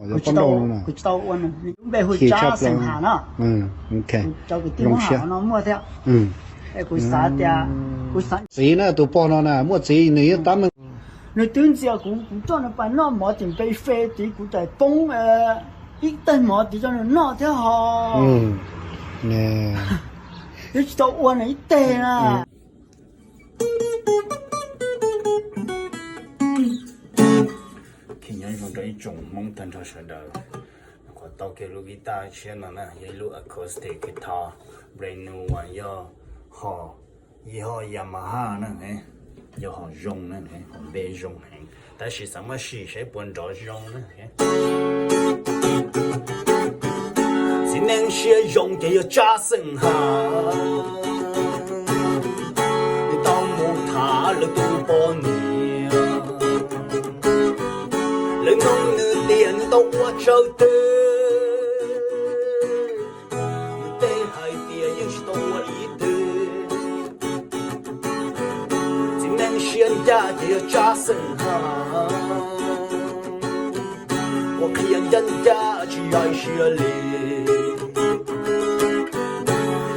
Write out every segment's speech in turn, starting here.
Kuv tsis tau ua, nws lub npe hu Tsab Xeem Has no. Kuv cov kwv tij Hmoob Hawm no muaj thiab. Kuv xav tias, kuv xav txiv na, tus pog no na muaj txiv nws yeej tab meeg. Nws twb ntxias kuv, kuv coj nws pas noj mov tim npe fe tid, kuv txawm poob ib teg mov tid coj nws noj thiab ho. Twb tsis tau ua nws ib teg na. Nyob zoo rau ib tsoom Hmoob tag nrho sawv daws. Qhov tau kiag lub guitar tshiab no na yog ib lub acoustic guitar brand new one, yog hom, yog Yamaha na, yog hom zoo na, hom npe zoo heev, tab sis xav muab sim saib puas nrov zoo na. Txiv neej siab zoo ces yog Tsab Xeem Has, nws tau mus tham lawv tus poj niam. Lawv noog nws tias nws tau ua tsawg teg, nws teb hais tias yeej tsis tau ua ib teg. Txiv neej siab ncaj ces yog Tsab Xeem Has, ua qhia ncaj ncaj tsis hais siab li.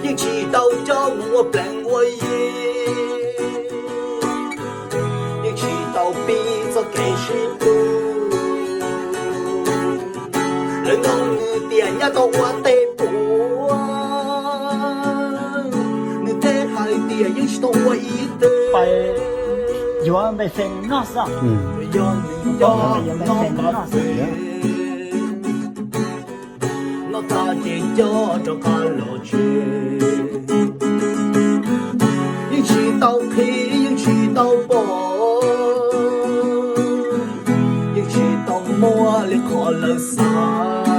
Yeej tsis tau coj mus ua pleev ua yi, yeej tsis tau pib txoj kev sib hlub. Lawv noog nws tias nyab tau ua teg puas, nws teb hais tias yeej tsis tau ua ib teg. Yuav npe feem noj xwb. Yog nws coj noj noj tag ces coj rov qab los tsev. Yeej tsis tau qhia, yeej tsis tau pom, yeej tsis tau muaj li qhov lawv xav.